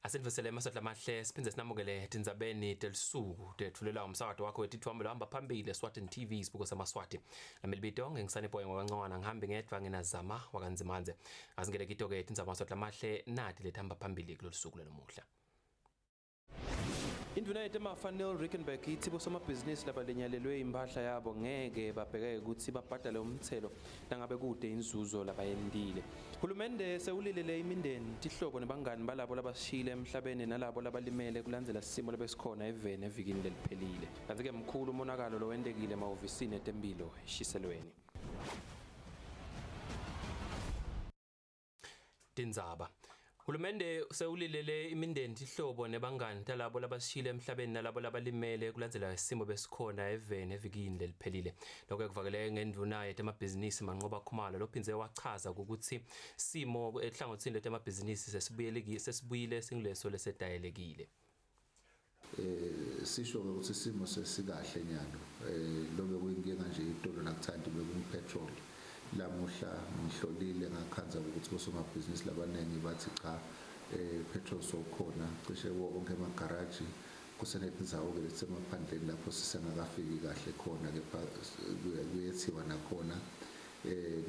Asinivusele emaswati lamahle siphindze sinamukele tindzabeni telisuku tetfulelwa umsakato wakho wetitfombe lohamba phambili Eswatini TV sibuko samaswati. Nami libito ngingisane boy ngwakancowana ngihambe ngedvwa nginazama wakanzimandze. Asingele kito ke tindzaba maswati lamahle nati letihamba phambili kulolusuku lolomuhla. Indvuna yetemafa Neil Rickenberg itsi bosomabhizinisi labalinyalelwe imphahla yabo ngeke babhekeke kutsi babhadale umtselo nangabe kute inzuzo labayentile. Hulumende sewulilele imindeni, tihlobo nebangani balabo labashiyile emhlabeni nalabo labalimele kulandzela simo lebesikhona eveni evikini leliphelile. Kantsi-ke mkhulu umonakalo lowentekile emahhovisini etemphilo eShiselweni. Tindzaba. Hulumende sewulilele imindeni tihlobo nebangani talabo labashile emhlabeni nalabo labalimele kulandzela isimo besikhona eveni evikini leliphelile. Lokho kuvakele ngendvuna yetemabhizinisi Manqoba Khumalo lophindze wachaza ukuthi simo ehlangothini letemabhizinisi sesibuyele sesibuyile singuleso lesedayelekile. Sisho ke ukuthi isimo sesikahle nyalo. Lobe kuyinkinga nje itolo nakuthandi bekungu-petrol. Lamuhla ngihlolile ngakhandza ukuthi bosomabhizinisi labaningi bathi cha, petrol sowukhona cishe kuwo onke emagaraji. Kusenetindzawo-ke letisemaphandleni lapho sisengakafiki kahle khona, kepha kuyethiwa nakhona.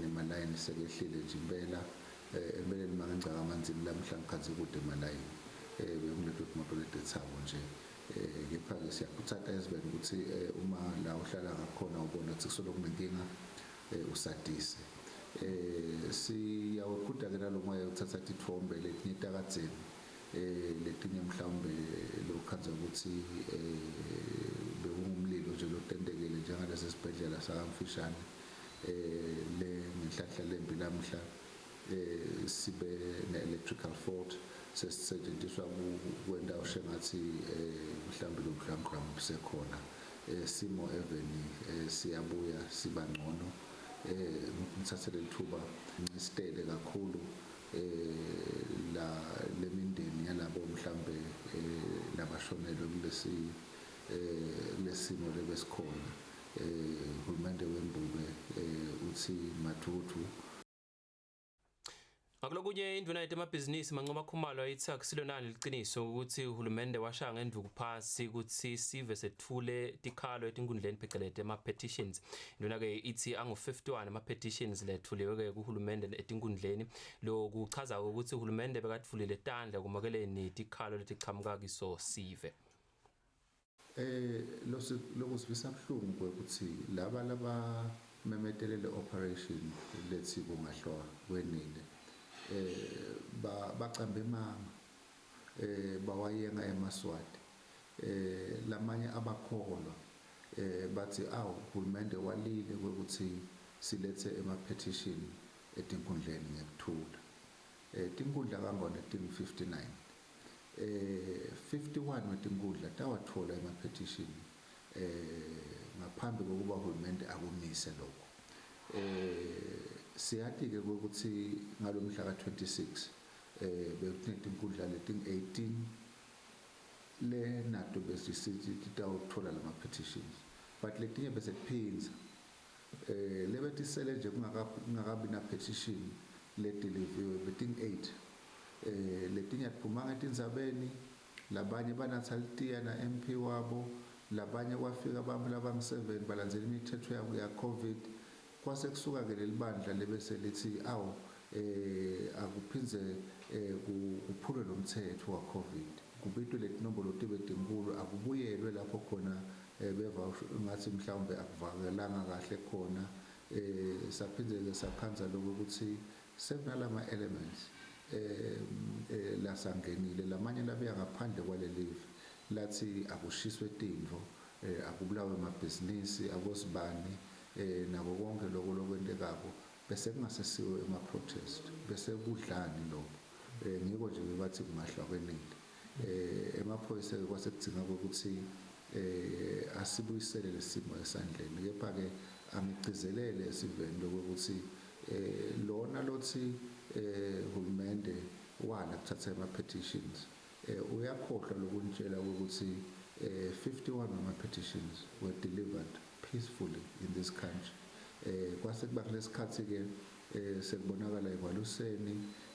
Nemalayini sekehlile nje impela. Empeleni uma ngingcaka amanzini lamuhla ngikhandze kude emalayini. Bekuneto timoto letethako nje. Kepha-ke siyakhutsata ezibeni ukuthi uma la uhlala ngakhona ubona ukuthi kusolo kunenkinga, usatise. Siyawekhuta-ke nalo moya uthatha titfombe letinye takadzeni, letinye mhlawumbe lokhandza ukuthi bekungumlilo nje lotentekile njengalesi sibhedlela sakamfishane, le ngenhlanhla lembi lamhla sibe ne-electrical fault sesisetshenziswa kwenta ushengathi mhlawumbe lo buhlangudlwangu busekhona. Simo eveni siyabuya siba ngcono. Ngithathe leli thuba ngisitele kakhulu la lemindeni yalabo mhlambe labashonelwe kulesi lesimo lebesikhona. Hulumende wembube uthi mathuthu. Ngakulokunye indvuna yetemabhizinisi Manqoba Khumalo itsi akusilonani liciniso ukuthi uhulumende washaya ngendvuku phasi kutsi sive setfule tikhalo etinkundleni pheceleti ema-petitions. Indvuna-ke itsi angu-51 ama-petitions letfuliwe-ke kuhulumende etinkundleni. Lokuchaza ukuthi uhulumende bekatfulile tandla kumukeleni tikhalo letichamuka kiso sive. Lokusivisa buhlungu kwekutsi laba labamemetele le operation lethi kungahlwa kwenile, bacambe emanga, bawayenga emaSwati. Lamanye abakholwa, bathi awu hulumende walile kwekutsi silethe ema petition etinkundleni ngekuthula. Tinkundla kangone tingu 59. 51 wetinkundla tawatfola ema petition ngaphambi kokuba hulumende akumise lokho. Siyati ke ukuthi ngalomhla ka 26 bekunetinkundla leting 18 le nato besisithi titawutfola lama petitions, but letinye bese kuphindza lebetisele nje kungakabi na petition ledeliviwe beting 8. Letinye atiphumanga etindzabeni, labanye banatsa litiya na MP wabo, labanye kwafika bantfu labangu-7 balandzela imithetho yabo ya COVID. Kwase kusuka ke lelibandla lebese lithi awu, akuphindze kuphulwe lo mthetho wa COVID, kubitwe letinombolo tibe tinkulu, akubuyelwe lapho khona beva ngathi mhlawumbe akuvakalanga kahle khona. Saphindze ke sakhandza lokho ukuthi sekunalama elements lasangenile, lamanye labuya ngaphandle kwalelive lathi akushiswe tintfo, akubulawe amabhizinisi akosibani, nako konke lokho lokwentekako bese kungasesiwe ema protest, bese kudlani lokho. Ngiko nje bebathi kungahlwa kwenile. Emaphoyisa ke kwase kudzinga ukuthi asibuyisele lesimo esandleni. Kepha ke angigcizelele esiveni lokuthi lona lothi hulumende wala kuthatha ema petitions, uyakhohlwa lokunitshela ukuthi 51 wama petitions were delivered peacefully in this country. Kwase kuba kulesikhathi ke sekubonakala ekwaluseni,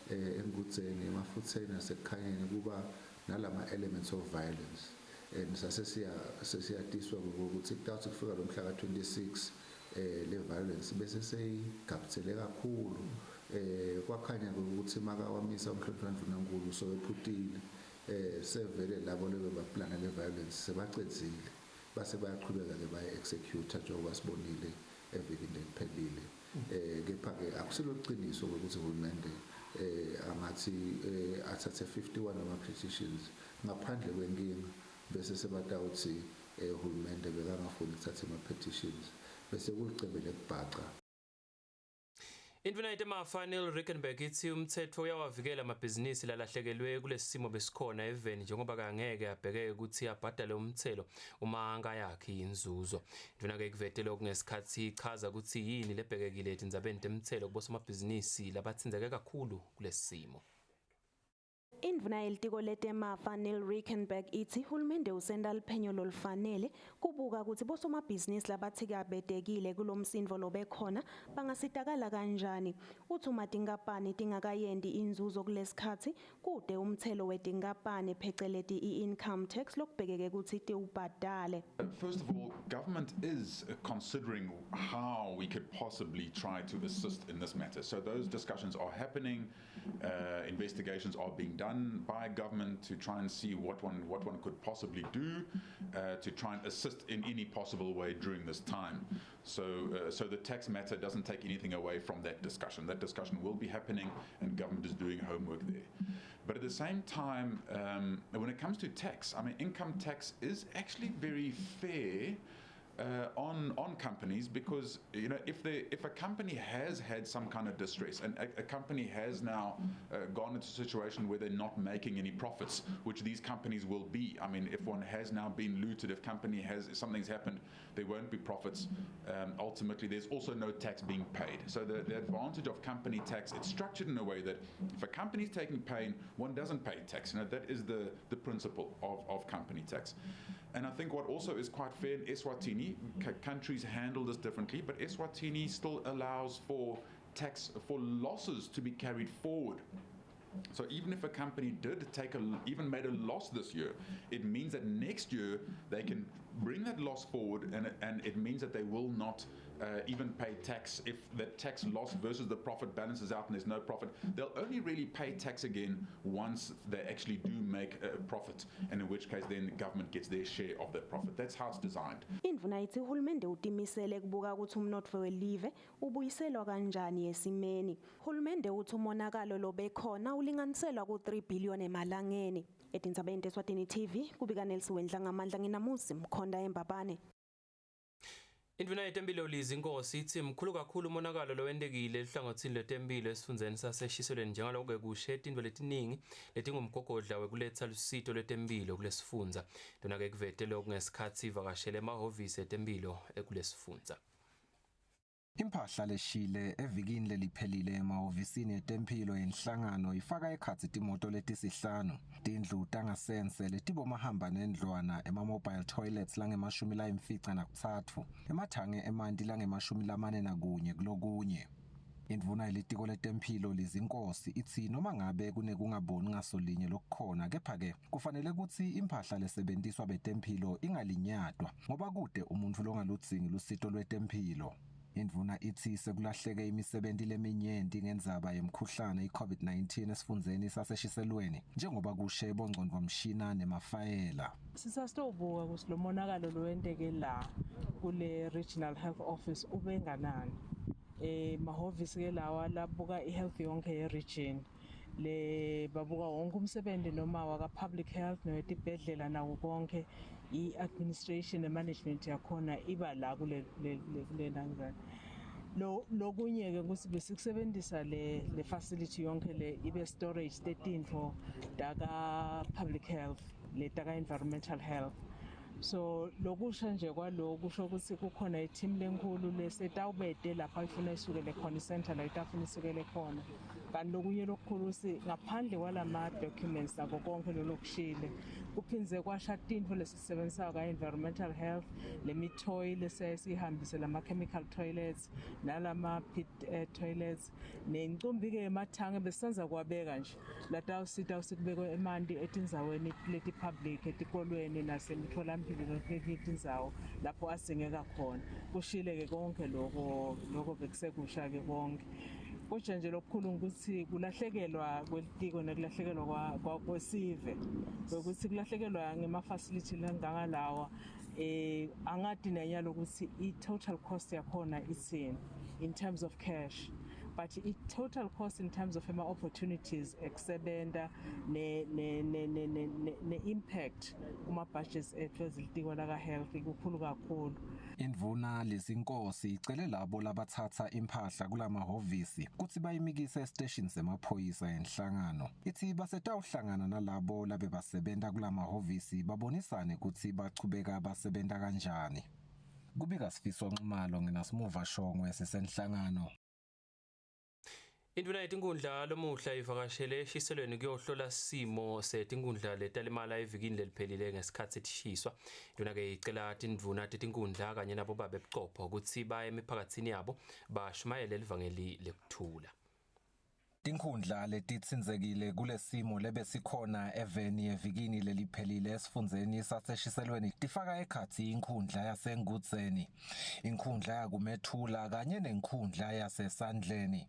engudzeni, emafutheni nasekukhanyeni kuba Nalama elements of violence, and sasesiya sesiyatiswa ukuthi kutawuthi kufika lo mhla ka-26 le violence bese seyigabuzele kakhulu. Kwakhanya ukuthi makawamisa umhlonishwa Ndvunankulu sowephutile, sevele labo lebe baplana le violence sebacedzile, base bayachubeka ke baye execute njengoba sibonile evikini leliphelile. Kepha ke akusilo iqiniso ukuthi uhulumende angathi athathe 51 ama petitions ngaphandle kwenkinga, bese sebatawuthi uhulumende bekangafuni ukuthatha ama petitions, bese kulicembe lekubhaca. Indvuna yetemafa Neil Rickenberg ithi umthetho uyawavikela amabhizinisi lalahlekelwe kulesimo besikhona eveni, njengoba kangeke abhekeke ukuthi abhadale umthelo uma angayakhi inzuzo. Indvuna ke ikuvete lokhu ngesikhathi ichaza ukuthi yini lebhekekile etindzabeni temthelo kubosomabhizinisi labatsintseke kakhulu kulesimo. Indvuna yelitiko letemafa Neil Rickenberg ithi hulumende usenta liphenyo lolufanele kubuka ukuthi bosomabhizinisi labathikabedekile kulomsindvo lobekhona bangasitakala kanjani. Uthi uma tinkampani tingakayendi inzuzo kulesikhathi, kude umthelo wetinkampani, pheceleti i-income tax, lokubhekeke ukuthi tiwubhadale. First of all, government is considering how we could possibly try to assist in this matter. So those discussions are happening. Investigations are being done by government to try and see what one could possibly do to try and assist in any possible way during this time. So the tax matter doesn't take anything away from that discussion. That discussion will be happening, and government is doing homework there. But at the same time, when it comes to tax, I mean, income tax is actually very fair on companies because if a company has had some kind of distress and a company has now gone into a situation where they're not making any profits, which these companies will be. I mean, if one has now been looted, if company has if something's happened, there won't be profits. Ultimately, there's also no tax being paid. So the advantage of company tax, it's structured in a way that if a company is taking pain, one doesn't pay tax. That is the principle of company tax. And I think what also is quite fair in Eswatini, countries handle this differently, but Eswatini still allows for tax for losses to be carried forward. So even if a company did take a even made a loss this year, it means that next year they can bring that loss forward, and it means that they will not even pay tax if the tax loss versus the profit balances out and there's no profit. They'll only really pay tax again once they actually do make a profit, and in which case then the government gets their share of that profit. That's how it's designed. Indvuna ithi uhulumende utimisele kubuka ukuthi umnotfo welive ubuyiselwa kanjani esimeni. Hulumende uthi umonakalo lobekhona ulinganiselwa ku-3 billion emalangeni. Etindzabeni teSwatini TV kubika Nelson Wendlangamandla, nginamuzi Mkhonda eMbabane. Indvuna yetempilo Lizi Nkosi ithi mkhulu kakhulu umonakalo lowentekile eluhlangothini lwetempilo esifundzeni saseShiselweni, njengaloko kushe tintfo letiningi letingumgogodla wekuletsa lusito lwetempilo kulesifundza. Lona-ke kuvete lokhu ngesikhathi ivakashele emahhovisi etempilo ekulesifundza. Impahla leshile evikini leliphelile emahhovisini etempilo yenhlangano ifaka ekhatsi timoto letisihlanu, tindlu tangasense letibomahamba nendlwana, ema-mobile toilets langema-53, emathange emanti langama-41 kulokunye. Indvuna yelitiko letemphilo Lizi Nkosi itsi noma ngabe kunekungaboni ngasolinye lokukhona, kepha-ke kufanele kutsi impahla lesebentiswa betemphilo ingalinyatwa, ngoba kude umuntfu longaludzingi lusito lwetemphilo. Indvuna itsi sekulahleke imisebenti leminyenti ngendzaba yemkhuhlane iCovid-19 esifundzeni saseShiselweni, njengoba kushe bongcondvomshina nemafayela. Sisasitobuka ukuthi lo monakalo lowenteke la kule regional health office ube nganani. Mahhovisi ke lawa labuka i-health yonke ye-region, le babuka wonke umsebenzi noma waka public health nowetibhedlela nawo konke, i-administration ne-management yakhona iba la kule nangani. Lo lokunye ke ukuthi besikusebenzisa le facility yonke le ibe storage tetintfo taka public health, le taka environmental health. So lokusha nje kwaloku kusho ukuthi kukhona i-team lenkulu lesetawubete lapha ifuna isukele khona, i-center la itafuna isukele khona. Kanti lokunye lokukhulu si ngaphandle kwalama documents nako konke lolokushile, kuphindze kwasha tintfo lesisebenzisayo ka-environmental health, lemithoyi lesiyihambise, lama-chemical toilets nalama pit toilets, nencumbi-ke yemathange besisanza kuwabeka nje latawusita usikubekwe emanti etindzaweni leti-public, etikolweni nasemitholampilo nakuletinye tindzawo lapho adzingeka khona. Kushile-ke konke loko, loko bekusekusha-ke konke. Kodwa nje lokukhulu ukuthi kulahlekelwa kwelitiko nekulahlekelwa kwesive, ukuthi kulahlekelwa ngema-facility langangalawa, angati nanyalo ukuthi i-total cost yakhona itsini in terms of cash, but i-total cost in terms of ama-opportunities ekusebenta ne-impact kuma-budgets ethu ezilitiko laka-health kukhulu kakhulu. Indvuna lesinkosi icele labo labathatha imphahla kulamahhovisi kutsi bayimikise esiteshini semaphoyisa enhlangano. Ithi basetawuhlangana nalabo labebasebenta kulamahhovisi babonisane kutsi bachubeka basebenta kanjani. Kubika Sifiso Nxumalo, nginasimuva Shongwe, sisenhlangano. Indvuna yetinkundla lomuhla ivakashele eshiselweni kuyohlola simo setinkundla letalimala evikini leliphelile ngesikhatsi tishiswa. Indvuna-ke icela tindvuna tetinkundla kanye nabo babe bucopho kutsi baye emiphakatsini yabo bashumayele livangeli lekuthula. Tinkhundla letitsintsekile kulesimo lebesikhona eveni evikini leliphelile esifundzeni saseshiselweni tifaka ekhatsi inkhundla yaseNgudzeni, inkhundla yakuMethula kanye nenkhundla yaseSandleni.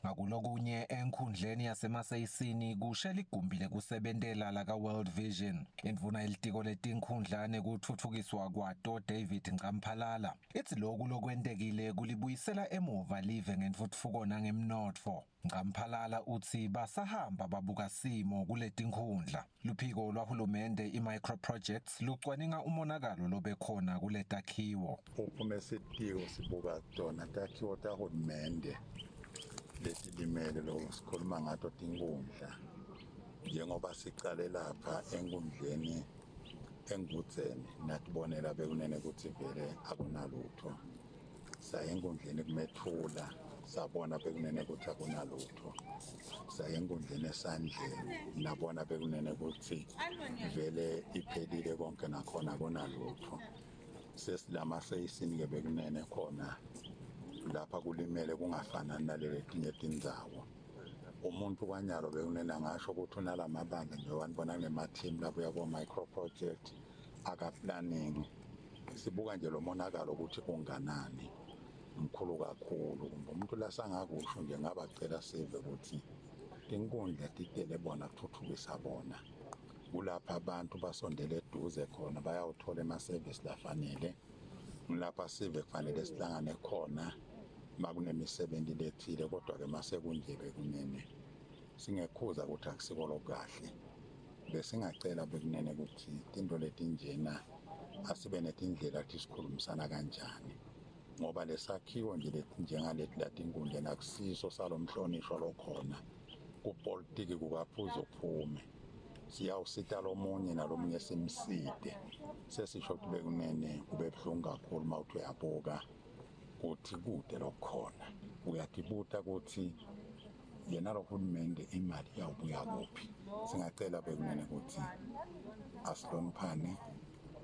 Ngakulokunye, enkhundleni yaseMaseyisini kushe ligumbi lekusebentela laka World Vision. Indvuna yelitiko letinkhundla nekutfutfukiswa kwato, David Ngcamphalala, itsi loku lokwentekile kulibuyisela emuva live ngentfutfuko nangemnotfo. Ngcamphalala utsi basahamba babuka simo kuletinkhundla. Luphiko lwahulumende i-Micro Projects lucwaninga umonakalo lobekhona kuletakhiwo. Uphume sitiko sibuka tona takhiwo tahulumende letilimele, lo sikhuluma ngato tinkundla, njengoba sicale lapha enkundleni eNgudzeni, natibonela bekunene ukuthi vele akunalutho. Saya enkundleni kuMethula, sabona bekunene ukuthi akunalutho. Saya enkundleni eSandleni, nabona bekunene ukuthi vele iphelile konke, nakhona akunalutho. Sesilama seyisini-ke bekunene khona lapha kulimele kungafanani nalele tinye tindzawo. Umuntu kwanyalo bekunene angasho ukuthi unalamabandla njengoba nibona kunema-team labuya ko-micro project aka-planning. Sibuka nje lo monakalo ukuthi unganani, mkhulu kakhulu. Kumbe umuntu lasangakusho nje ngabacela sive ukuthi tinkundla titele bona kuthuthukisa bona, kulapha abantu basondele eduze khona, bayawuthola emasevisi lafanele. Ngilapha sive kufanele sihlangane khona makunemisebenti lethile, kodwa-ke masekunje bekunene singekhuza ukuthi akusiko lokukahle. Besingacela bekunene ukuthi tinto letinjena asibe netindlela ukuthi sikhulumisana kanjani, ngoba lesakhiwo nje letinjengaleti latinkundleni akusiso salomhlonishwa lokhona kupolitiki, kukaphuza uphume siyawusita lomunye nalomunye simsite. Sesisho ukuthi bekunene kube buhlungu kakhulu uma uthi uyabuka kuthi kude lokukhona, uyatibuta ukuthi yena lo hulumende imali iyawubuya kuphi. Singacela bekunene ukuthi asihloniphane,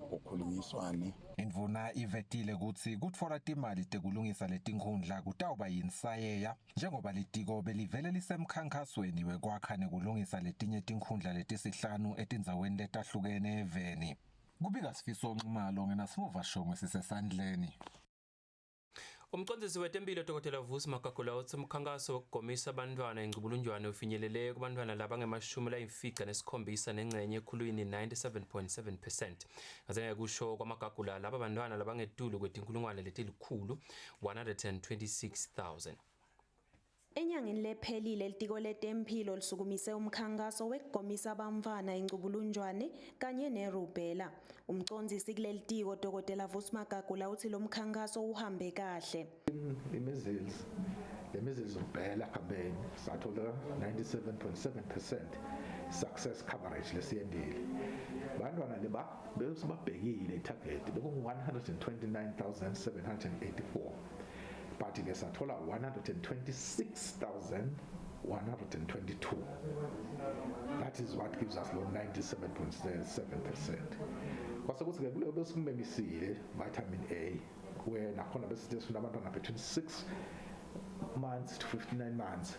kukhulunyiswane. Indvuna ivetile kutsi kutfola timali tekulungisa letinkhundla kutawuba yinsayeya njengoba litiko belivele lisemkhankhasweni wekwakha nekulungisa letinye tinkhundla letisihlanu etindzaweni letahlukene eveni. Kubika Sifiso Nxumalo, nginasimuva Shongwe, sisesandleni. Umcondzisi wetempilo Dr. Vusi Magagula utsi umkhankaso wokugomisa abantwana ingcubulunjwane ufinyelele kubantwana labange-97.7 ekhulwini, 97.7%. Ngazenge kusho kwaMagagula, laba bantwana labangetulu kwetinkulungwane letilikhulu 126,000. Enyangeni lephelile litiko letemphilo lisukumise umkhankaso wekugomisa abamfana ingcubulunjwane kanye nerubella. Umcondzisi kuleli tiko Dr. Vusi Magagula utsi lo mkhankaso uhambe kahle. I-measles, the measles rubella campaign, sathola 97.7% success coverage lesiyendile. Bantwana leba besibabhekile, i-target bekungu-129,784, but ke sathola 126,000. 122. That is what gives us lo 97.7%. Kwase kuthi ke kuleyo besikumemisile vitamin A, where nakhona besithi sifuna abantwana between 6 months to 59 months,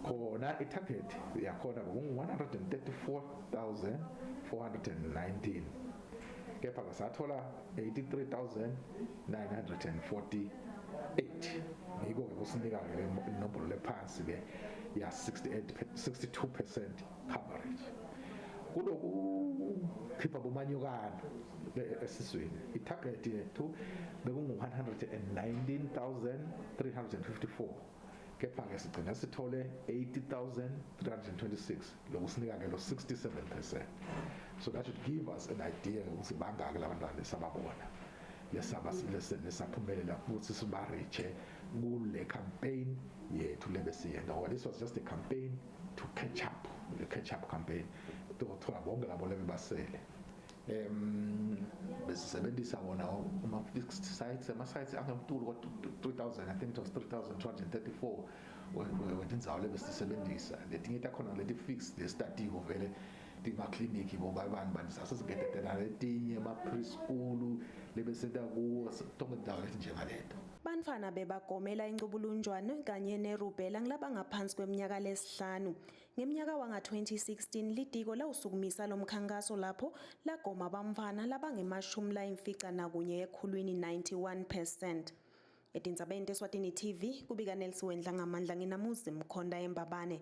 khona i-target yakhona bekungu-134,419, kepha-ke sathola 83,948. Yiko-ke kusinika-ke inombolo lephansi-ke ya 68, 62% coverage. Kuloku khipha bomanyukana esiswini, i-target yethu bekungu-119,354, kepha-ke sigcina sithole 80,326. Lokusinika-ke lo 67%. So that should give us an idea ukuthi bangaki labantwana lesababona, lesaba lesaphumelela ukuthi siba-reach-e kule campaign yethu lebesiyenza, ngoba this was just a campaign to catch up, the catch up campaign, tothola bonke labo lebebasele. Besisebenzisa wona ama fixed sites, ama sites angemtulu kwa 3000, I think it was 3234 wetindzawo lebesisebenzisa. Letinye takhona leti fixed lestatiko vele timakliniki bobabani bani, sasesigetetela letinye ma-preschool lebesenta kuwo, tonke tindawo letinjengaleto. Bantfwana bebagomela incubulunjwane kanye nerubella ngilabangaphansi kweminyaka lesihlanu. Ngeminyaka wanga-2016 litiko lawusukumisa lomkhankaso lapho lagoma bamfana labangemashumi layimfica nakunye ekhulwini, 91%. Etindzabeni teSwatini TV kubika Nelson Wendla ngamandla, nginamuzi Mkhonda eMbabane.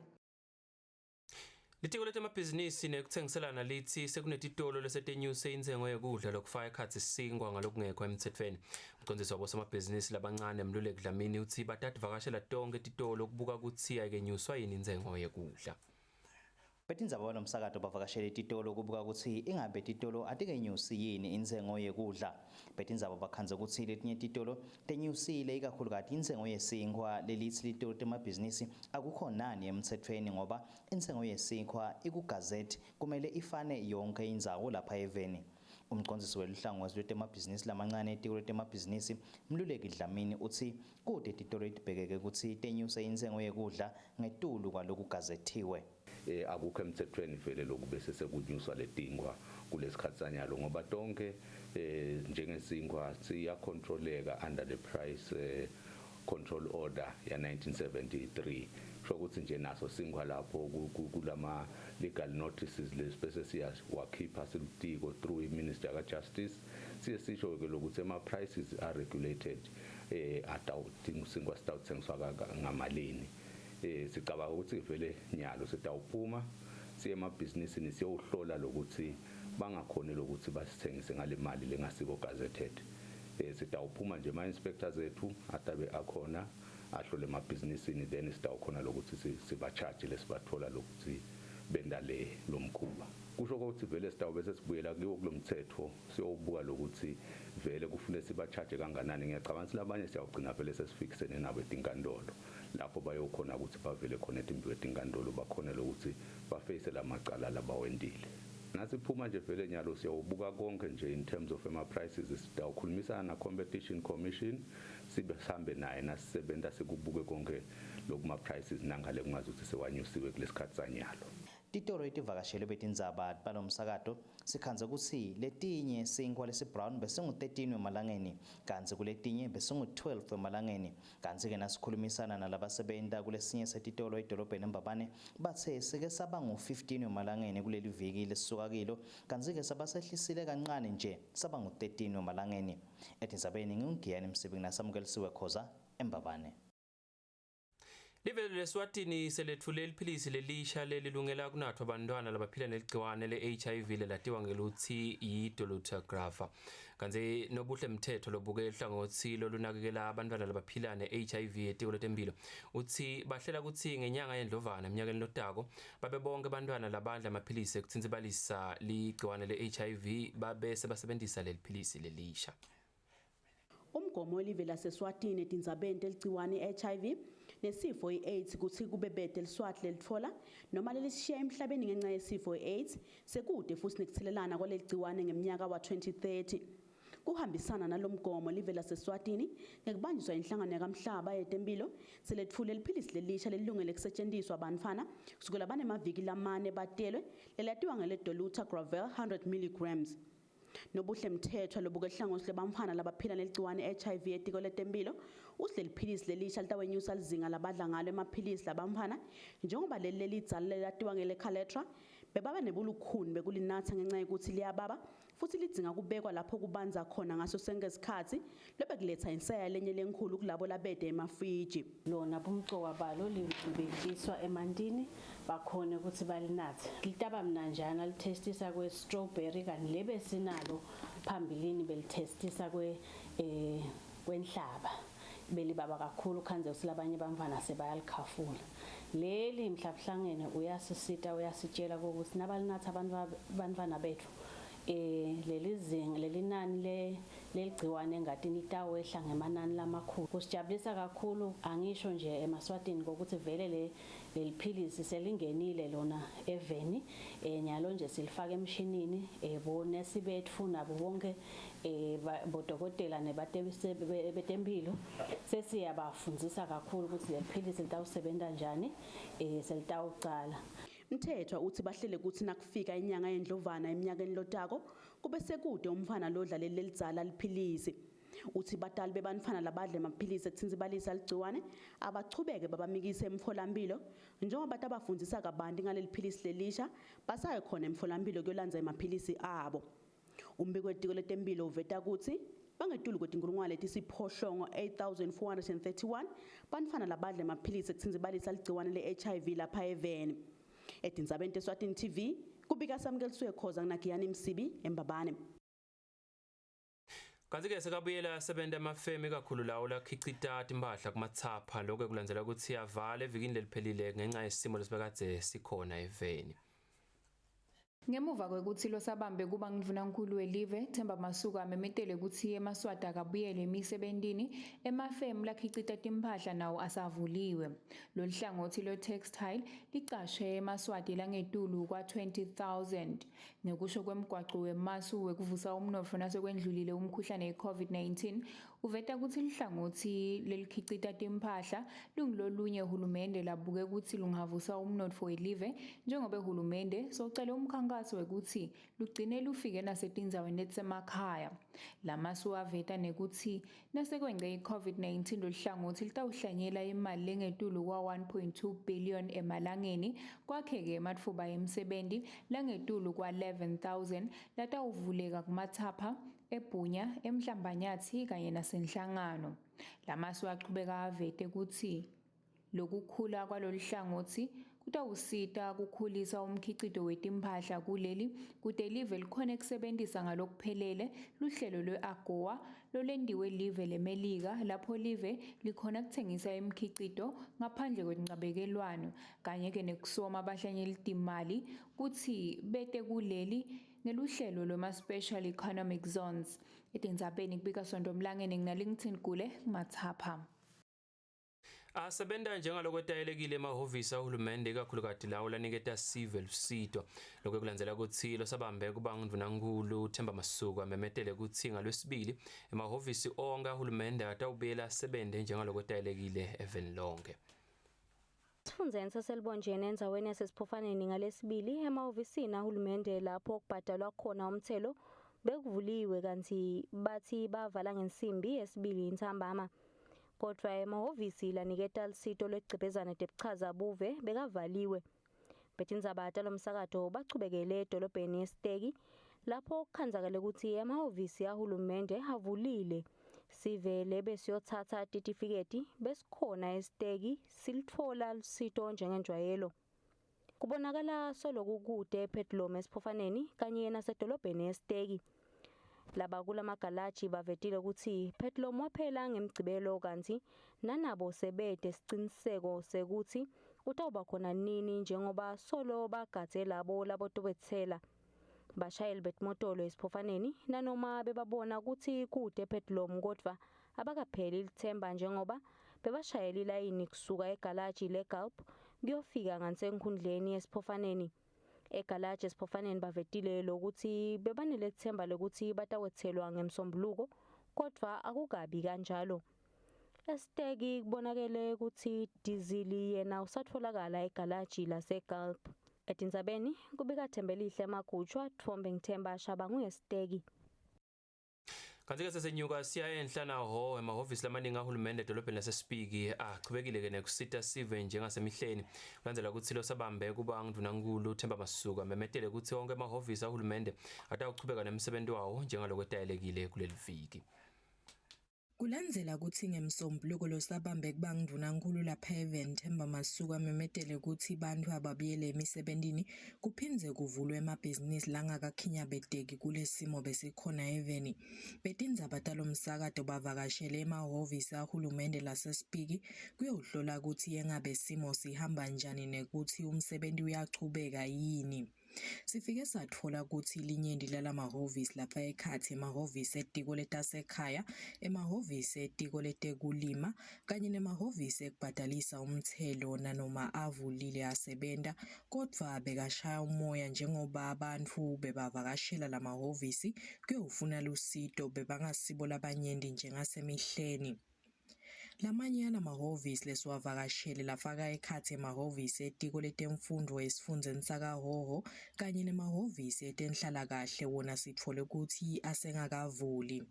Litiko letemabhizinisi nekuthengiselana lithi sekunetitolo lesetenyuse intsengo yekudla lokufaka ekhatsi sinkwa ngalokungekho emtsetfweni. Umcondzisi wabosomabhizinisi labancane Mluleki Dlamini utsi batativakashela tonkhe titolo kubuka kutsi ayikenyuswa yini intsengo yekudla. Betindzaba balomsakato bavakashele titolo kubuka kutsi ingabe titolo atikenyusi yini intsengo yekudla. Betindzaba bakhandze kutsi letinye titolo tenyusile, ikakhulukati intsengo yesinkhwa. Lelitsi litolo temabhizinisi akukho nani emtsetfweni, ngoba intsengo yesinkhwa iku-gazette, kumele ifane yonke indzawo lapha eveni. Umcondzisi weluhlangothi lwetemabhizinisi lamancane etiko letemabhizinisi Mluleki Dlamini utsi kute titolo letibhekeke kutsi tenyuse intsengo yekudla ngetulu kwalokugazethiwe. Akukho emtsetfweni vele lokhu bese sekunyuswa letinkwa kulesikhathi sanyalo, ngoba tonke njengesinkwa siyacontroleka under the price control order ya 1973. Kusho ukuthi nje naso sinkwa lapho kulama legal notices lesibese siyawakhipha silutiko through i-Ministry ka Justice, siye sisho ke lokuthi ama prices are regulated, atawuthi sinkwa sitawuthengiswa ngamalini. Sicabanga ukuthi vele nyalo sitawuphuma siye emabhizinisini siyowuhlola lokuthi bangakhoni lokuthi basithengise ngale mali lengasiko gazetted. Sitawuphuma nje, ama inspectors ethu atabe akhona ahlole emabhizinisini, then sitawukhona lokuthi siba-charge lesibathola lokuthi benda le lomkhuba. Kusho ukuthi vele sitawube sesibuyela kiwo kulomthetho, siyowubuka lokuthi vele kufanele siba-charge kanganani. Ngiyacabanga ukuthi labanye siyawugcina vele sesifikisene nabo etinkantolo, lapho bayokhona ukuthi bavele khona etimbiwe etinkantolo, bakhone lokuthi ba-face lamacala labawentile. Nasiphuma nje vele nyalo siyawubuka konke nje in terms of ama prices. Sitawukhulumisana na Competition Commission, sibe sihambe naye nasisebenta, sikubuke konke lokuma prices nangale kungazi ukuthi sewanyusiwe kulesikhathi sanyalo. Titolo letivakashelwe betindzaba balomsakato sikhandze kutsi letinye sinkhwa lesi-brown besingu-13 emalangeni, kantsi kuletinye besingu-12 emalangeni. Kantsi-ke nasikhulumisana nalabasebenta kulesinye setitolo edolobheni eMbabane, bathe sike saba ngu-15 emalangeni kuleli viki lesisuka kilo, kantsi-ke sabasehlisile kancane nje saba ngu-13 emalangeni. Etindzabeni ngingugiyani Msibing nasamukelisiwe Khoza eMbabane. Livelo leSwatini seletfule liphilisi lelisha lelilungela kunathwa bantwana labaphila neligciwane le-HIV lelatiwa ngelutsi yi-dolutegravir. Kantsi Nobuhle Mthetho lobuke hlangothi lolunakekela abantwana labaphila ne-HIV etiko letemphilo utsi bahlela kutsi ngenyanga yeNdlovana eminyakeni lotako babe bonke bantwana labadla amaphilisi ekutsintsibalisa ligciwane le-HIV babe sebasebentisa leli philisi lelisha. Umgomo welive laseSwatini etindzabeni teligciwane i-HIV nesifo i-AIDS kutsi kube bete liswati lelitfola noma lelishiya emhlabeni ngenca yesifo i-AIDS, sekude futsi nekuthelelana kwaleligciwane ngeminyaka wa-2030. Kuhambisana nalomgomo live laseSwatini ngekubanjiswa inhlangano yakamhlaba yetempilo seletfule liphilisi lelisha lelilungele kusetjentiswa bantfwana kusukela banemaviki lamane batelwe lelatiwa ngele-Dolutegravir 100 mg. Nobuhle Mthethwa lobuke hlangothi lebamfana labaphila neligciwane HIV etiko letempilo utsi leliphilisi lelisha litawenyusa lizinga labadla ngalo emaphilisi labamfana njengoba leli lelidzala lelatiwa ngele-Kaletra bebaba nebulukhuni bekulinatsa ngenxa yokuthi liyababa futhi lidzinga kubekwa lapho kubanza khona ngaso sonke isikhathi lobekuletsa inseya lenye lenkhulu kulabo labede emafriji. Lona bumcoka balo libiliswa emantini bakhone ukuthi balinathe. Litaba mnanjana lithestisa kwe-strawberry kanti lebe sinalo phambilini belithestisa kwe kwenhlaba belibaba kakhulu khandze kutsi labanye bantfwana sebayalikhafula. Leli mhlabuhlangene uyasisita uyasitshela ukuthi nabalinatha bantfwana betfu leli zinga leli nani le leligciwane engatini litawehla ngemanani lamakhulu. Kusijabulisa kakhulu angisho nje emaswatini kokuthi vele le leliphilisi selingenile lona eveni nyalo nje silifaka emshinini bonesi betfu nabo bonke bodokotela nebatempilo sesiyabafundzisa kakhulu ukuthi leliphilisi litawusebenta njani selitawucala. Mthethwa uthi bahlele ukuthi nakufika inyanga yendlovana eminyakeni lotako kube sekude umfana lodla leli lelidzala liphilisi. Uthi batali bebantfwana labadla emaphilisi ekutsintsibalisa ligciwane abachubeke babamikise emtholampilo njengoba batabafundzisa kabanti ngaleli philisi lelisha basaye khona emtholampilo kuyolandza emaphilisi abo. Umbiko wetiko letempilo uveta kutsi bangetulu kwetinkulungwane letisiphohlongo 8431 bantfwana labadla emaphilisi ekutsintsibalisa ligciwane le-HIV lapha eveni. Etindzabeni teSwatini TV kubika Samkelisiwe Khoza nginagiyani Msibi eMbabane. Kanti-ke sekabuyela asebenta emafemi kakhulu lawo lakhicita timphahla kumatsapha lokho kulandzela ukuthi avale evikini leliphelile ngenxa yesimo lesibekadze sikhona eveni. Ngemuva kwekutsi losabambe kuba ngindvunankulu welive Themba Masuku amemetele kutsi emaswati akabuyele emisebentini, emafemu lakhicita timphahla nawo asavuliwe. Lolu hlangothi lwe-textile licashe emaswati langetulu kwa-20,000. Ngekusho kwemgwaco wemasu wekuvusa umnotfo nasekwendlulile umkhuhlane i-COVID-19, uveta kutsi lihlangothi lelikhicita timphahla lungulolunye hulumende labuke kutsi lungavusa umnotfo welive njengoba hulumende socele umkhankaso wekutsi lugcine lufike nasetindzaweni letisemakhaya. Lamasu aveta nekutsi nasekwengce i-COVID-19 loluhlangothi litawuhlanyela imali lengetulu kwa-1.2 billion emalangeni kwakheke ematfuba emsebenti langetulu kwa-11,000 latawuvuleka kumathapha eBhunya, eMhlambanyathi kanye nasenhlangano. Lamasu achubeka avete kutsi lokukhula kwalolu hlangothi kutawusita kukhulisa umkhicito wetimphahla kuleli kute live likhone kusebentisa ngalokuphelele luhlelo lwe-AGOA lolentiwe live leMelika lapho live likhona kutsengisa imikhicito ngaphandle kwetincabekelwano kanye-ke nekusoma abahlanyelitimali kutsi bete kuleli ngeluhlelo lwema-Special Economic Zones. Etindzabeni kubika Sonto Mlangeni nginalington Gule kumathapha. Asebenta njengalokwetayelekile emahhovisi ahulumende ikakhulukati lawo laniketa sive lusito. Lokho kulandzela kutsi losabambe kuba ngundvunankhulu Themba Masuku amemetele kutsi ngalwesibili emahhovisi onke ahulumende atawubuyela asebente njengalokwetayelekile eveni lonke. Esifundzeni saseLubonjeni endzaweni yaseSiphofaneni ngalesibili emahhovisini ahulumende lapho kubhadalwa khona umthelo bekuvuliwe kantsi bathi bavala ngensimbi yesibili ntsambama. Kodvwa emahhovisi laniketa lusito lwekugcebhezana tebuchaza buve bekavaliwe. Betindzaba talomsakato bachubekele edolobheni eSiteki lapho kukhandzakale kutsi emahhovisi ahulumende avulile. Sivele besiyotsatsa titifiketi besikhona eSiteki silitfola lusito njengenjwayelo. Kubonakala solo kukude ePetlomu eSiphofaneni kanye nasedolobheni eSiteki. Laba kulamagalaji bavetile kutsi Petlomu waphela ngemgcibelo kantsi nanabo sebete siciniseko sekutsi utawuba khona nini njengoba solo bagadze labo labotobetsela. Bashayeli betimotolo eSiphofaneni nanoma bebabona kutsi kude Petlomu kodvwa abakapheli litsemba njengoba bebashayela ilayini kusuka egalaji leGulp kuyofika ngasenkhundleni eSiphofaneni. Egalaji esiphofaneni bavetile lokuthi bebanelethemba lokuthi batawethelwa ngemsombuluko kodwa akukabi kanjalo. Esiteki kubonakele ukuthi dizili yena usatholakala egalaji laseGulp. Etindzabeni kubika Thembelihle Magutshwa, Tfombe Ngithemba Shabangu esiteki. Kanti-ke sesenyuka siya enhla naho emahhovisi lamaningi ahulumende edolobheni laseSpiki achubekile-ke nekusita sive njengasemihleni kulandzela kutsi losabambe kuba ngundvunankulu Themba Masuku amemetele kutsi onke emahhovisi ahulumende atawuchubeka nemsebenti wawo njengalokwetayelekile kuleli viki. Kulandzela kutsi ngeMsombuluko losabambe kuba ngundvunankhulu lapha eveni Themba Masuku amemetele kutsi bantfu ababuyele emisebentini kuphindze kuvulwe emabhizinisi langakakhinyabeteki kulesimo besikhona eveni. Betindzaba talomsakato bavakashele emahhovisi ahulumende laseSpiki kuyowuhlola kutsi engabe simo sihamba njani nekutsi umsebenti uyachubeka yini. Sifike satfola kutsi linyenti lalamahhovisi lapha ekhatsi emahhovisi etiko letasekhaya, emahhovisi etiko letekulima kanye nemahhovisi ekubhadalisa umtselo nanoma avulile asebenta kodvwa bekashaya umoya njengoba bantfu bebavakashela lamahhovisi kuyowufuna lusito bebangasibo labanyenti njengasemihleni. Lamanye alamahhovisi lesiwavakashele lafaka ekhatsi emahhovisi etiko letemfundvo esifundzeni sakaHhohho kanye nemahhovisi etenhlalakahle wona sitfole kutsi asengakavuli.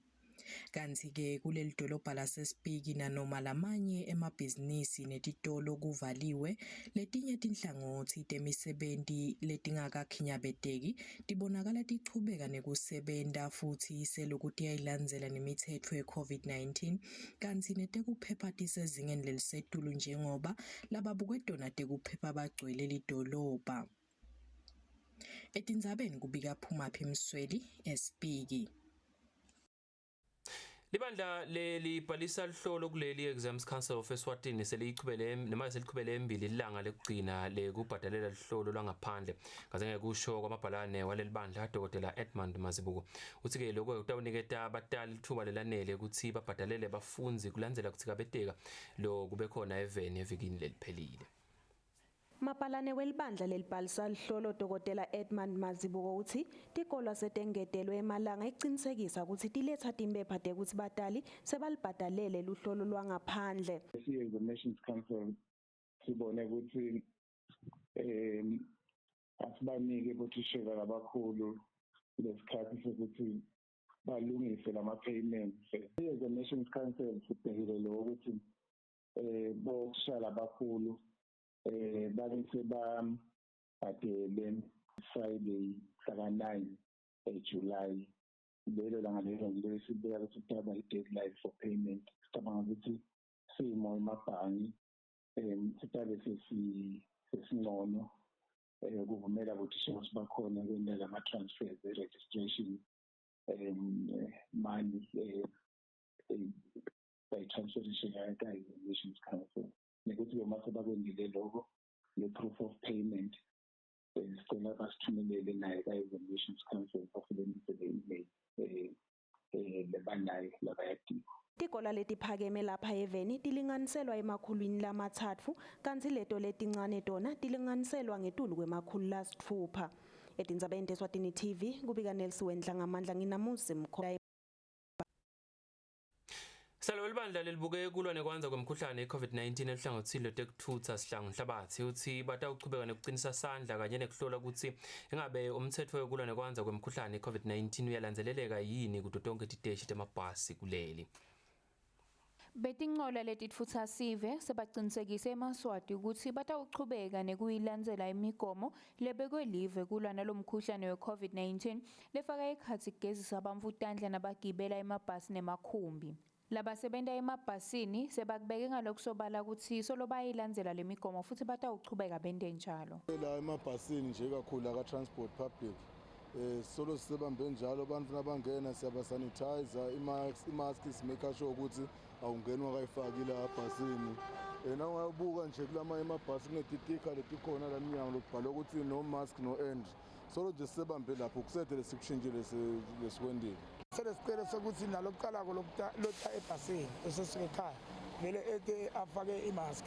Kantsi-ke kuleli dolobha laseSpiki nanoma lamanye emabhizinisi netitolo kuvaliwe, letinye tinhlangotsi temisebenti letingakakhinyabeteki tibonakala tichubeka nekusebenta futsi seloku tiyayilandzela nemitsetfo ye-COVID-19 kantsi netekuphepha tisezingeni lelisetulu njengoba lababuke tona tekuphepha bagcwele lidolobha. Etindzabeni kubika Phumaphi Msweli, eSpiki. Libandla lelibhalisa luhlolo kuleli Exams Council of Eswatini seliyichubele noma selichubele embili ilanga lekugcina lekubhadalela luhlolo lwangaphandle. Kaze ngekusho kwamabhalane waleli bandla Dr. Edmund Mazibuko uthi ke lokho kutawuniketa abatali lithuba lelanele ukuthi babhadalele bafundzi kulandzela kutsikabeteka lo kube khona eveni evikini leliphelile. Mabhalane welibandla lelibhalisa luhlolo Dr. Edmund Mazibuko utsi tikolwa setengetelwe emalanga ekucinisekisa kutsi tiletsa timpepha tekutsi batali sebalibhadalele luhlolo lwangaphandle. Si-Examinations Council sibone kutsi asibanike bothishela labakhulu lesikhathi sokuthi balungise lama-payments. I-Examinations Council sibhekile lo ukuthi bothishela labakhulu babe sebabhadele Friday mhlaka 9 eJuly. Lelo langa lelo ngilo esibeka ukuthi kutaba i-deadline for payment. Sicabanga ukuthi simo emabhangi sitabe sesingcono kuvumela ukuthi ukuthi bakhona kwenta lama-transfers e-registration money bayi-transferishe ka-Examinations Council. Nekuthi-ke uma sebakwenzile lokho le-proof of payment sicela basithumelele naye ka-Examinations Council basebenzise le email lebanayo labayadinga. Tikolwa letiphakeme lapha eveni tilinganiselwa emakhulwini 3 kantsi leto letincane tona tilinganiselwa ngetulu kwema-600. Etindzabeni teSwatini TV kubika Nelson Wendla ngamandla nginamuzi Mkho. Sihlalo welibandla lelibuke kulwa nekwandza kwemkhuhlane i-COVID-19 eluhlangothini lwetekuthutsa Sihlangu Nhlabathi utsi batawuchubeka nekucinisa sandla kanye nekuhlola kutsi ingabe umtsetfo wekulwa nekwandza kwemkhuhlane i-COVID-19 uyalandzeleleka yini kuto tonkhe titeshi temabhasi kuleli. Betincola letitfutsa sive sebacinisekise emaSwati kutsi batawuchubeka nekuyilandzela imigomo lebekwe live kulwa nalomkhuhlane we-COVID-19 lefaka ekhatsi kugezisa bantfu tandla nabagibela emabhasi nemakhumbi. Labasebenta emabhasini sebakubeke ngalokusobala kutsi solo bayilandzela lemigomo futhi batawuchubeka bente njalo. La emabhasini nje kakhulu aka transport public solo sisebambe njalo abantu nabangena siyabasanitizer i-mask simake sure ukuthi awungenwa kayifaki la ebhasini. Na ungabuka nje kulamanye amabhasi kunetitika letikhona la emnyango lokubhalwe ukuthi no mask no entry. Solo nje sisebambe lapho kusede lesikushintshile lesikwendile. Selesicelo sokuthi nalokuqalako lota ebhasini usesuka ekhaya vele ete afake imask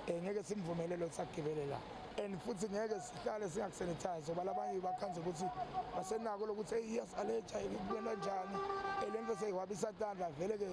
ngeke simvumele lo sagibele la. And futhi ngeke sihlale singakusanitize, ngoba labanye bakhanze ukuthi basenako lokuthi hey, iyasi-allergy, kubenda njani le nto, seyiwabisa tandla. Vele-ke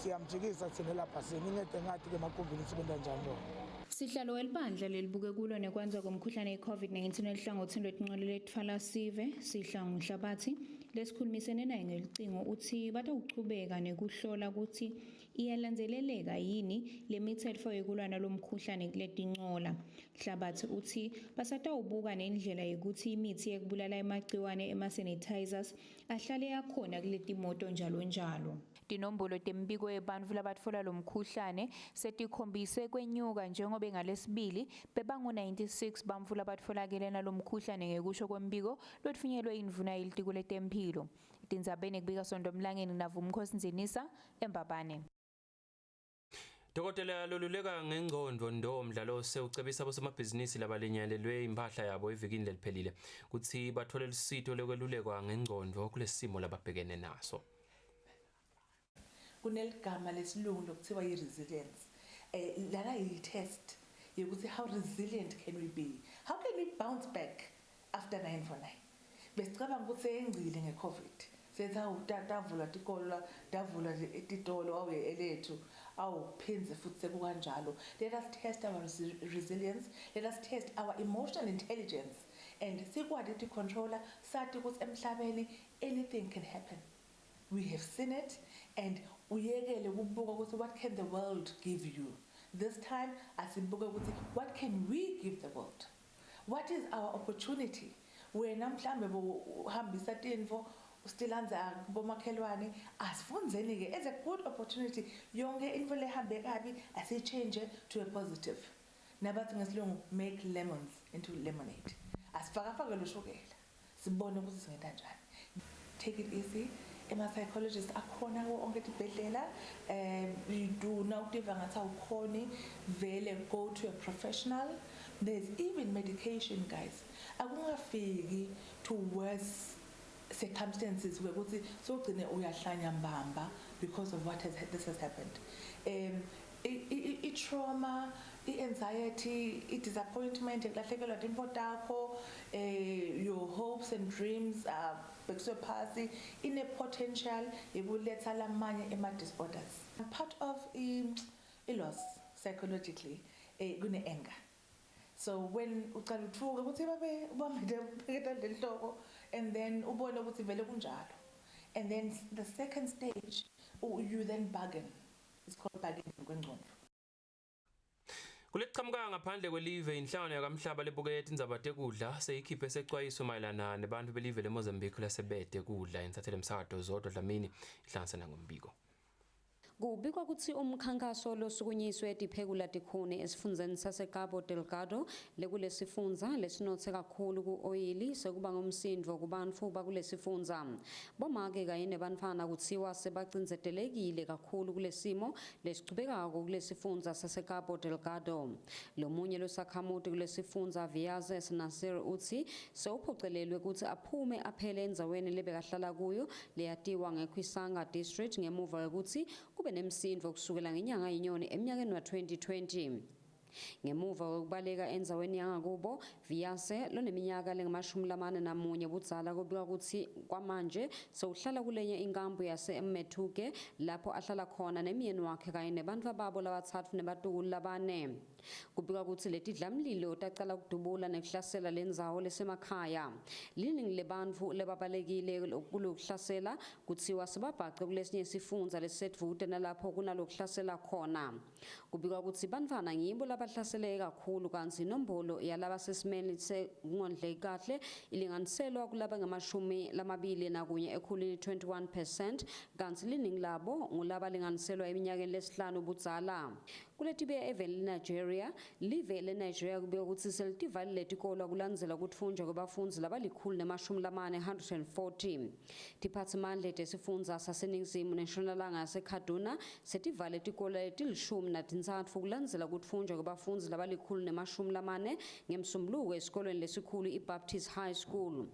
siyamjikisa thina lapha sini ingede ngathi-ke emagumbini sibenda njani lona. Sihlalo welibandla lelibuke kulo nekwenza komkhuhlane i-COVID-19 elihlangothini lwetinqolo letfwala sive, Sihlangu Nhlabathi, lesikhulumisene naye ngelucingo, uthi batawuchubeka nekuhlola ukuthi iyalandzeleleka yini lemitsetfo yekulwa nalomkhuhlane kuletincola. Hlabathi uthi basatawubuka nendlela yekuthi imithi yekubulala emagciwane, ema-sanitizers, ahlale akhona kuletimoto njalo njalo. Tinombolo tembiko yebantfu labatfola lomkhuhlane setikhombise kwenyuka, njengobe ngalesibili bebangu-96 bantfu labatfolakele nalomkhuhlane, ngekusho kwembiko lotfunyelwe indvuna yelitiko letemphilo. Etindzabeni kubika Sonto Mlangeni naVumkhosi Ndzinisa eMbabane. Dokotela loluleka ngengcondvo Ndo Mdlalose ucebisa bosomabhizinisi labalinyalelwe impahla yabo evikini leliphelile kutsi bathole lusito lekwelulekwa ngengcondvo kulesimo lababhekene naso. Kuneligama lesilungu lokuthiwa i-resilience. Lana yi-test yokuthi how resilient can we be, how can we bounce back after 949. Besicabanga ukuthi seyengcile nge-COVID, sethi awu, tavulwa tikolo, tavulwa titolo, awu elethu, awuphindze futhi sekukanjalo. Let us test our resilience, let us test our emotional intelligence and sikwati ukucontrola, sathi ukuthi emhlabeni anything can happen, we have seen it. And uyekele ukubuka ukuthi what can the world give you this time, asibuke ukuthi what can we give the world, what is our opportunity. Wena mhlambe uhambisa tinfo ustilanza kubomakhelwane, asifundzeni ke as a good opportunity. Yonke into lehambe kabi asiyichange to a positive. Nabathi ngesilungu, make lemons into lemonade, asifakafake loshukela, sibone ukuthi singenta njani. Take it easy. Ema-psychologist akhona kuwo onke tibhedlela. You do nawutiva ngathi awukhoni vele, go to a professional. There's even medication, guys. Akungafiki to worse circumstances wekuthi sogcine uyahlanya mbamba because of what has this has happened. I-trauma, i-anxiety, i-disappointment, ukulahlekelwa tintfo takho, your hopes and dreams bekusuke phasi, ine-potential yekuletha lamanye ema-disorders. Part of i-loss psychologically, kune-anger. So when ucala utfuka ukuthi babe ubambe ubheke lenhloko and then ubone ukuthi vele kunjalo, and then the second stage, you then bargain. It's called bargaining kwengcondvo. Kulekuchamuka ngaphandle kwelive, inhlangano yakamhlaba lebuke tindzaba tekudla seyikhiphe secwayiso mayelana nebantfu belive leMozambique lasebete kudla. Insathele emsakato Zodwa Dlamini ihlanganisana ngombiko. Kubikwa kutsi umkhankaso losukunyiswe tiphekula tikhuni esifundzeni saseCabo Delgado, lekulesifundza lesinotse kakhulu ku-oyili, sekuba ngumsindvo kubantfu bakulesifundza. Bomake kanye nebantfwana kutsiwa sebacindzetelekile kakhulu kulesimo lesichubekako kulesifundza saseCabo Delgado. Lomunye losakhamuti kulesifundza, Viazes Nasir, utsi sewuphocelelwe kutsi aphume aphele endzaweni lebekahlala kuyo leyatiwa ngeQuissanga District ngemuva kwekutsi kube nemsindvo kusukela ngenyanga yeNyoni eminyakeni wa-2020. Ngemuva kwekubaleka endzaweni yangakubo, Viase loneminyaka lengamashumi 41 budzala kubikwa kutsi kwamanje sewuhlala kulenye inkambu yase-Metuge, lapho ahlala khona nemyeni wakhe kanye nebantfu babo labatsatfu nebatukulu labane. Kubikwa kutsi letidlamlilo tacala kudubula nekuhlasela lendzawo lesemakhaya. Liningi lebantfu lebabalekile kulokuhlasela kutsiwa sebabhace kulesinye sifundza lesisedvute nalapho kunalokuhlasela khona. Kubikwa kutsi bantfwana ngibo labahlaseleke kakhulu, kantsi inombolo yalabasesimeni sekungondleki kahle ilinganiselwa kulaba ngamashumi 21 ekhulwini, 21%, kantsi liningi labo ngulabalinganiselwa eminyakeni lesihlanu budzala. Kuletibuya eveni leNigeria, live leNigeria kubikwa kutsi selitivalile tikolwa kulandzela kutfunjwa kwebafundzi labali-140, 140. Tiphatsimandla tesifundza saseningizimu nenshonalanga yaseKaduna setivale tikolo letilishumi natintsatfu kulandzela kutfunjwa kwebafundzi labali-140 ngeMsombuluko esikolweni lesikhulu iBaptist High School.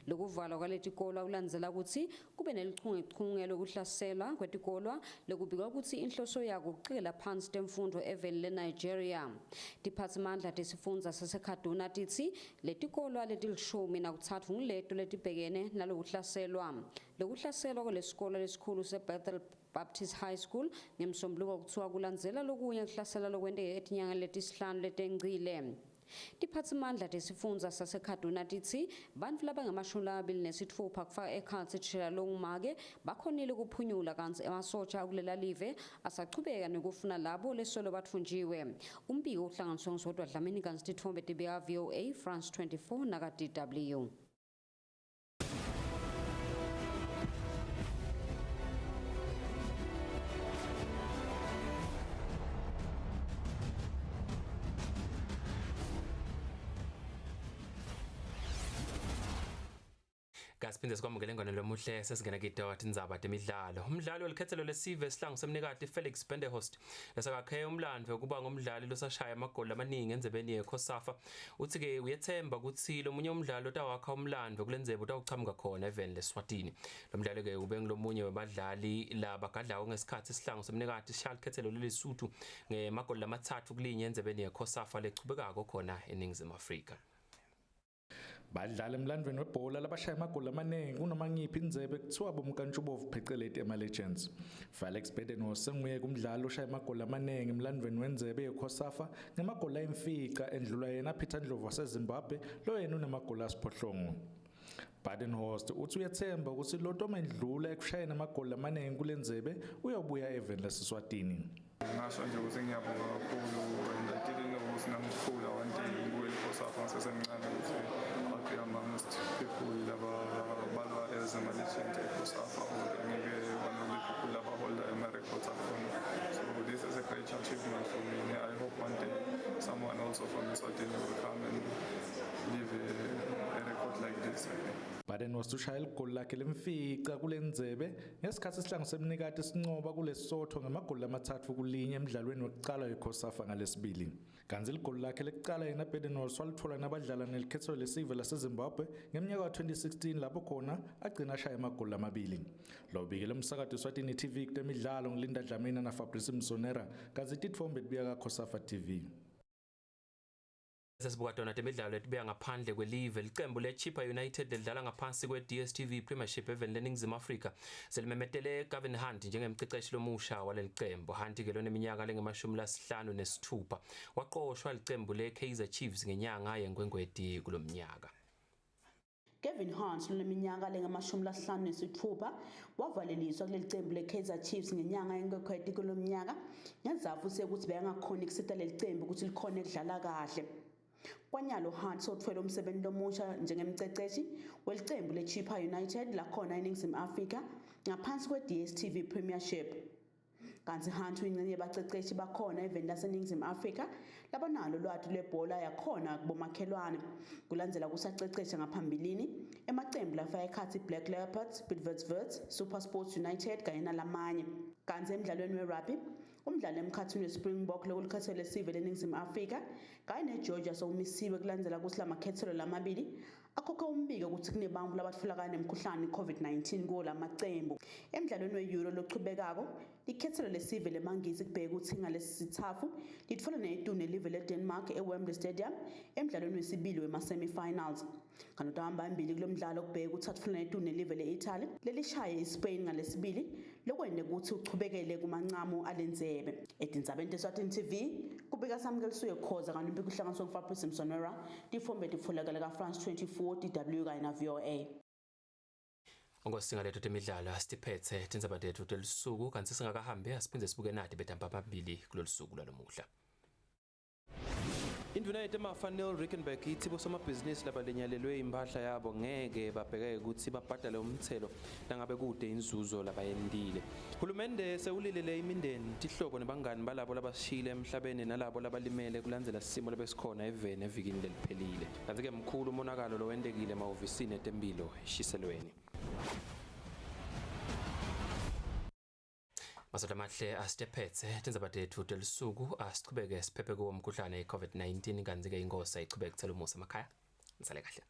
Lokuvalwa kwaletikolwa kulandzela kutsi kube neluchungechunge lokuhlaselwa kwetikolwa lokubikwa kutsi inhloso yako kucekela phansi temfundvo eveni leNigeria. Tiphatsimandla tesifundza saseKaduna titsi letikolwa letilishumi nakutsatfu nguleto letibhekene nalokuhlaselwa. Lokuhlaselwa kwalesikolwa lesikhulu seBethel Baptist High School ngemsombuluko kuthiwa kulandzela lokunye kuhlasela lokwenteke etinyangeni letisihlanu letengcile. Tiphatsimandla tesifundza saseKaduna titsi bantfu labangamashumi lamabili nesitfupha kufaka ekhatsi thishela longumake bakhonile kuphunyula kantsi emasotja akulela live asachubeka nekufuna labo lesolo batfunjiwe. Umbiko uhlanganiswe nguSodwa Dlamini kantsi titfombe tibeka VOA France 24 naka DW. Kasiphinde sikwamukele ngane lomuhle sesingena kito tindzaba temidlalo. Umdlali welikhethelo lesive sihlangu semnikati Felix Bendehost lesakakhe umlandvo kuba ngumdlali losashaya amagoli amaningi endzebeni yeCOSAFA. Uthi-ke uyethemba ukuthi lomunye umdlali otawakha umlandvo kulendzebe utawuchamuka khona eveni leSwatini. Lo mdlali-ke ube ngulomunye webadlali labagadlako ngesikhathi isihlangu semnikati sishaya likhethelo leLesotho ngemagoli lamathathu kulinye endzebeni yeCOSAFA lechubekako khona eNingizimu Afrika. Badlali emlandvweni webhola labashaya amagoli amaningi kunoma ngiyiphi indzebe kuthiwa bomkantshubovu pheceleti ema-legends. Felix Badenhorst senguye kumdlali oshaya amagoli amaningi emlandvweni wendzebe yeCOSAFA ngemagoli ayimfica endlula yena Peter Ndlovu waseZimbabwe lo yena unamagoli asiphohlongo. Badenhorst uthi uyethemba ukuthi lo nto mendlula ekushayeni amagoli amaningi kule ndzebe uyobuya eveni laseSwatini. Ngasho nje ukuthi ngiyabonga kakhulu and I didn't know ukuthi nangikhula one day ngibuye eCOSAFA ngisesemncane ukuthi I'll be amongst people lababalwa as ama-legend eCOSAFA or ngibe one of the people labaholda ama-records akhona. So this is a great achievement for me. I hope one day someone also from Eswatini will come and leave a record like this. Badenhorst ushaya ligoli lakhe lemfica kule ndzebe ngesikhathi isihlangu semnikati sincoba kuLesotho ngamagoli amathathu kulinye emdlalweni wokuqala weCOSAFA ngalesibili. Kanti ligoli lakhe lekuqala yena Badenhorst walithola nabadlala nelikhethelo lesive laseZimbabwe ngeminyaka wa-2016 lapho khona agcina ashaya amagoli amabili. Lobikele umsakato Eswatini TV kutemidlalo ngilinda Dlamini na Fabrice Msonera kanti titfombe tibuya kaCOSAFA TV. Sesibuka tona temidlalo letibuya ngaphandle kwelive. Licembu le-Chippa United lidlala ngaphansi kwe-DStv Premiership eveni leNingizimu Afrika selimemetele Gavin Hunt njengemceceshi lomusha waleli cembu. Hunt ke loneminyaka lengemashumi lasihlanu nesithupha waqoshwa licembu le-Kaizer Chiefs ngenyanga yeNkwenkweti kulomnyaka. Gavin Hunt loneminyaka lengamashumi lasihlanu nesithupha wavaleliswa kuleli cembu le-Kaizer Chiefs ngenyanga yeNkwenkweti kulomnyaka ngesizatfu sekuthi bekangakhoni kusita leli cembu ukuthi likhone kudlala kahle. Kwanyalo Hunt sotfwele umsebenzi lomusha njengemceceshi welicembu le-Chippa United lakhona eNingizimu Afrika ngaphansi kwe-DStv Premiership. Kanti Hunt uyingxenye yabaceceshi bakhona eveni laseNingizimu Afrika labanalo lwati lwebhola yakhona kubomakhelwane. Kulandzela kusacecesha ngaphambilini emacembu lafaka ekhatsi Black Leopards, Bidvest Wits, SuperSport United kanye nalamanye. Kanti emdlalweni we-rugby umdlalo emkhathini weSpringbok lokulikhethelo lesive leNingizimu Afrika kanye neGeorgia sowumisiwe kulandzela kutsi lamakhethelo lamabili akhokhe umbiko ukuthi kunebantfu labatfolakala nemkhuhlane i-COVID-19 kuwo lamacembu. Emdlalweni we-Euro lochubekako likhethelo lesive lemangisi kubheke kutsi ngalesithathu litfola netulu nelive leDenmark eWembley Stadium emdlalweni wesibili wema-semi-finals. Kanti utawuhamba embili kulo mdlalo kubheke kutsi atfola netulu nelive le-Italy lelishaye iSpain ngalesibili lokwente kutsi uchubekele kumancamu alendzebe. Etindzabeni teSwatini TV kubika Samukeliso Khoza kanti umbiko uhlanganiswe nguFabrice Msonera titfombe titfolakala ka-France 24 DW kanye na VOA. Nkosi ngaleto temidlalo asitiphethe tindzaba tetfu telusuku kanti singakahambi asiphindze sibuke nati betampa phambili kulolu suku lwalomuhla. Indvuna yetemafa Neil Rickenberg ithi bosomabhizinisi labalinyalelwe impahla yabo ngeke babhekeke ukuthi babhadale umthelo nangabe kude inzuzo labayentile. Hulumende sewulilele imindeni, tihlobo nebangani balabo labashile emhlabeni nalabo labalimele kulandzela simo lebesikhona eveni evikini leliphelile. Kanti-ke mkhulu umonakalo lowentekile emahhovisini etempilo eshiselweni. Masoda amahle asitephethe tindzaba tetfu telusuku asichubeke siphephe kuwo umkhuhlane i-COVID-19 kanti-ke inkosi ayichubeke kuthela umusa emakhaya. Nisale kahle.